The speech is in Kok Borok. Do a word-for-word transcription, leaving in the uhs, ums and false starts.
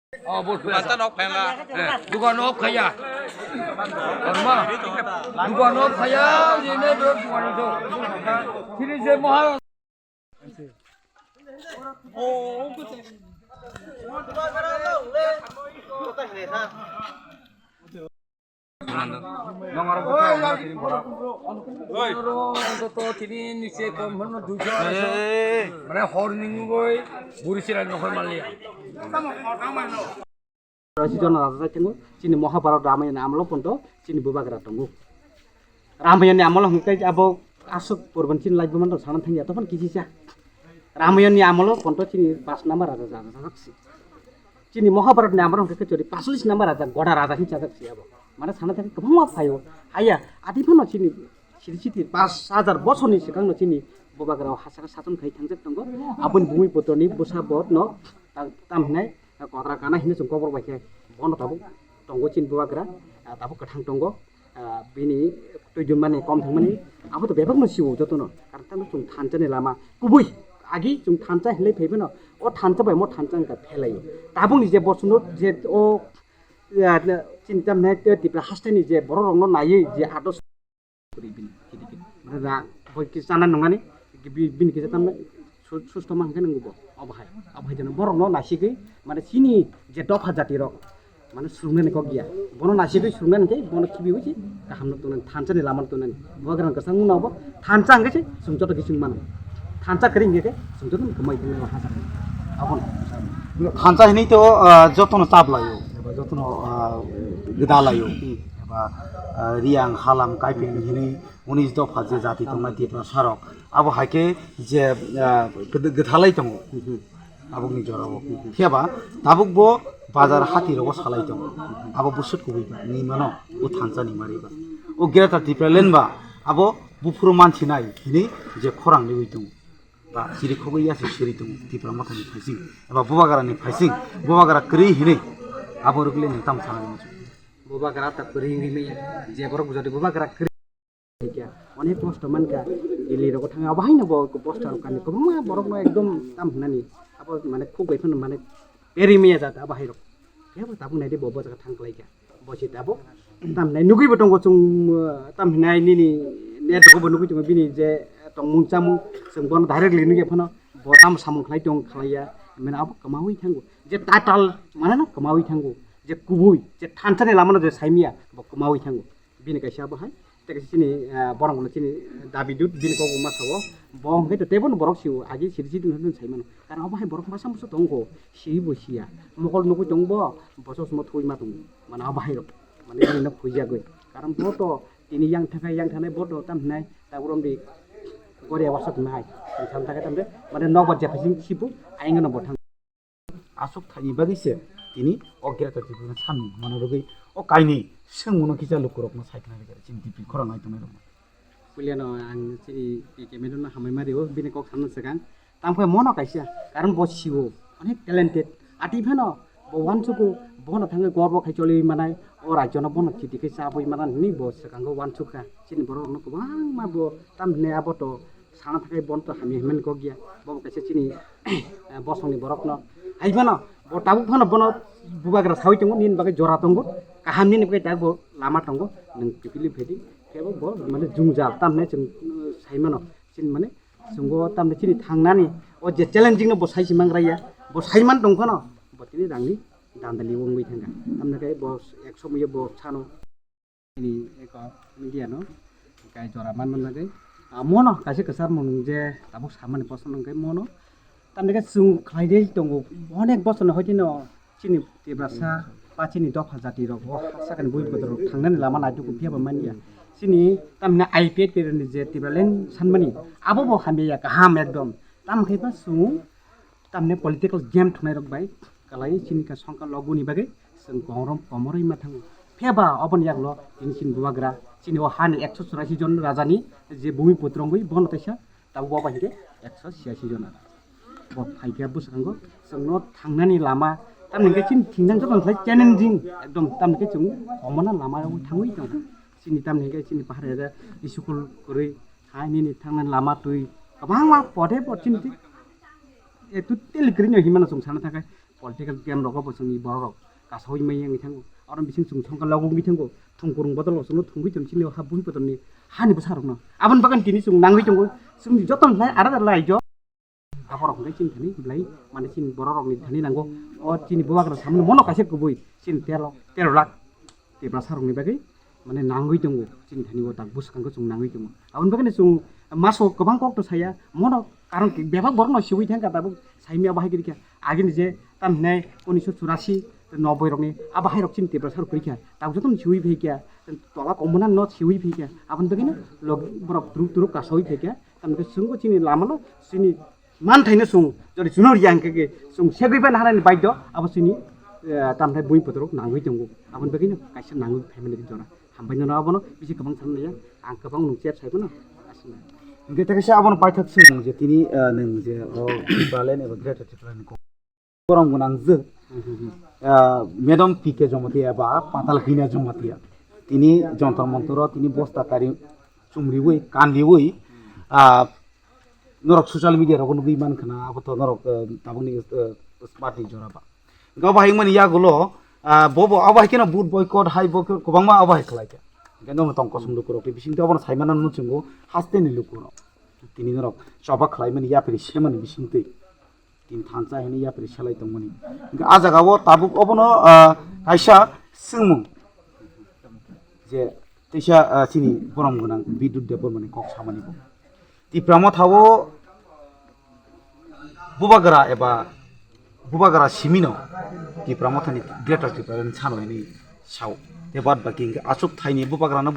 Oh, bot phe. Mata nok phenla. Eh, dukan nok khaya. Arma. Dukan nok khaya, ye ne bro dukan nok. Sini je mahal. Oi. Oi. Oi. Oi. Oi. Oi. Oi. Mane hor ningoi buri sira nokol malia. Rasi jona raja sai tongo, chini Mahabharat Ramayana amolo ponto chini bubagra tongo. Ramayana amolo hwnkhe abo aswk porban chini life boman rok sana thangya, tophan kisi cha. Ramayana amolo ponto chini pas number raja raja sajak si. Chini Mahabharat ni amolo hwnkhe chori pasolis number raja, goda raja hin sajak si abo. Mane sana thangya kwbangma phaio. Haya, adi phano chini siri siti pas hajar bosorni swkangno chini bubagra o hasaka sason khai thangjak tongo. Aboni bumi putroni bwsa botno tam, tam hinai Kotra kana hino chwng kobor bai khe bono tabuk tongo chini bubagra, ah, tabuk kwthang tongo, ah, bini twi jumani kom thangmani abo to bebak no siwo jotono, karon tamo chwng thansa ni lama kubui agi chwng thansa hinlai phai phano o thansa bai mo thansa wngkha phelaio. Tabuk ni je bosuno je o, ah, chini tamni Tipra haste ni je borok rok no naiwi je ados Kwrwi bini, kiti kiti. Mane ra, boi kisa chana nungani, bi-, bini kisa tamni su-, susto ma hwnkhe nungbo, obo hai, obo hai jeno borokno naisigwi, mane chini je dopha jati rok, mane swrwngnani kok ya, bono naisigwi swrwngnani khe bono khibiwi se kaham no tongnani, thansa ni lama no tongnani, bubagra kwchang mano obo, thansa hwnkhe se chwng joto khe chwng mano, thansa kwrwi hwnkhe khe chwng joto no kwmai tongnai o ha jaga, abono. Thansa hinwi to, ah, jotono chap laio, eba jotono, ah, gwda laio, eba, ah, Riang, Halam, Kaipeng hinwi unis dopha je jati tongnai Tiprasa rok, abo hai khe je, ah, gwd-, gwthalai tongo, aboni jorao. Phiya ba tabuk bo bazar hati rogo salai tongo, abo bwswk kubui ba ni mano, o thansa ni mari ba, o Greater Tipraland ba abo buphuru mansinai hinwi je khorang liwi tongo. Ba chiri khogwi ya se siri tongo Tipra Mothani phaising eba Bubagrani phaising, Bubagra kwrwi hinwi abo rwgwle nwng tamo sana muchung. Bubagra ta kwrwi wngwi manya, je borok bujadi Bubagra kwrwi kha, onek kosto mankha, Delhi rogo thangwi abo haino bo poster rok kani kwbangma borokno ekdom tam hwnani abo mane khuk bai phano mane berwi manya jat abo hairok. Phiya bo tabuk naidi bo bo jaga thang kwlai kha. Bo se tabuk tam hinai nugwi bo tongo chwng, uh, tam hinai nini net rogo bo nugwi tongo bini je tongmung chamung chwng bono direct li nugya phano bo tamo samung khlai tong khlai ya mane abo kwmawi thango je tatal mane no kwmawi thango je kubui je thansa ni lama no je saimya bo kwmawi thango bini kaisa abo hai tei kaisa chini, uh, borok no chini dabi dut bini kok ma sao bo hwnkhe tei bo no borok sio agi sidi sidi no sai mano karon abo hai borok masa musa tongo si bo sia mokol nugwi tongo bo boso simo thwi ma tongo. Mane abo hai rok mane bini no phuijagwi karon bo to tini yang thakai yang thanai bo to tam hinai ta urom di goria wasok nai sam thakai tam de mane nokbar jepha sing sibu ayang no bo thang. Aswk thaini bagwi se tini o Greater Tipraland san mano rwgwi o kaini swngmungno kisa lukurokno saikna rwgwi chini T V khorang nai tongnai rok. Puilano ang chini K K Medun no hambai ma rio, bini kok samno swkang. Tamo khe mono kaisa, karon bo siwo, onek talented. Ati phano bo uansugo, bono thangwi gorbo khai choli manai, o rajyono bono khiti khai chabwi manani hinwi bo swkango uansukha. Chini borok rokno kwbangma bo tam hinai abo to sana thakai bono to hamya himani kok ya. Bo kaisa chini, eh, bosongni borokno. Hai phano, bo tabuk phano bono bubagra sawi tongo, nini bagwi jora tongo. Kaham nini bagwi tabuk bo lama tongo. Nwng kiphilwi phaidi. Kebo bo mane jwngjal tamni chwng, uh, sai mano. Chini mane chwng bo tamni chini thangnani o je challenging no bo sai si mangraya. Bo sai man tong phano bo tini rangni dandali wngwi thangkha. Tamni khe bo ek somoyo bo sano. Chini eko media no kai jora man man nagwi. Ah, mono kaisa kwchar mung je tabuk samani bosong nang khe mono. Tamni khe chwng khlai de tongo, onek bosor ni hoitino chini Tiprasa ba chini dopha jati rok o sakani bui bwdwr rok thangnani lama naitukgo phiya bo manya. Chini tamni I P F T ni je Tipraland sanmani abo bo hamya kaham ekdom. Tamo khe ba chwng tamni political game thwngnai rok bai kwlai chini kha songkha logoni bagwi chwng korom komorwi ma thango. Phiya ba oboni yaklo tini chini bubagra chini o hani ekso churasi jon rajani je bumi putro wngwi bono teisa Tabuk bo bai hwnkhe ekso chiyasi jona. Bo phaikhe bwskango chwngno thangnani lama, tamni hwnkhe chini thingjang jotono khlai challenging, ekdom tamni hwnkhe chwng komona lama o thangwi tongkha. Chini tamni hwnkhe chini pahar area school kwrwi hai nini thangnani lama twi kwbangma pode bo chini twi, e, totally kwrwino hinmano chwng sana thangkhe. Political game rogo bo chwngni borok rok kasawi mai wngwi thango. Oro bising chwng songkha logo wngwi thango. Thwngkurung bodol rok chwngno thwngwi tong chini ha bui bodolni hani bwsa rokno. Aboni bagani tini chwng nangwi tongo. Chwngni joto lai ara lai jo. Aborok hwnkhe chini thani belai mane chini borok rokni thani nango. O chini bubagra samani mono kaisa kubui chini tero, tero lakh Tiprasa rokni bagwi mane nangwi tongo chini thani o tak bwskango chwng nangwi tongo. Aboni bagwi chwng maso kwbang kok to saya mono karon bebak borok no siwi thangkha tabuk saimya bahai khe agini je tam hinai unisho churasi noboi rokni abo hai rok chini Tiprasa rok kwrwi kha tabuk jotono siwi phai kha tola komona no siwi phai kha aboni bagwi no log borok turuk turuk kasawi phai kha tamni chwngbo chini lama no chini manthaino chwng jodi chwngno riya hwnkhe khe chwng segwi bai naharani baidyo abo chini eh, tamthai bui potorok nangwi tongo aboni bagwino kaisa nangwi phaimani jora hambai nono abono bisi kwbang thang naiya ang kwbang nung chat sai bono aswk. Hwnkhe tei kaisa abono paithak chwng je tini eh, nwng je o Tipraland eba Greater Tipraland ni kok borom gwnang je ah, Madam P K Jamatia eba Patal Hina Jamatia tini Jontor Montor o tini bosta kari chumriwi kanriwi ah, norok social media rogo nugwi mankha na abo to norok eh, tabukni eh, smart ni jora ba. Hwnkhe abo hai wngmani yagulo ah, bobo abo hai kheno vote boycott hai boycott kwbangma abo hai khlai kha. Hwnkhe norok tong kosong lukurok tei bisingtwi abono saimano nw chwngo hasteni lukurok. Tini norok choba khlaimani yapri semani bisingtwi. Tini thansa hwnwi yapri selai tongmani. Hwnkhe ah jagao tabuk obono ah, kaisa swngmung je teisa ah, chini borom gwnang Bidyut Debbarmani kok samani bo. Tipra Motha o bubagra eba bubagra simino Tipra Mothani Greater Tipraland sano hwnwi sao. Tei bad baki hwnkhe aswk thaini bubagrano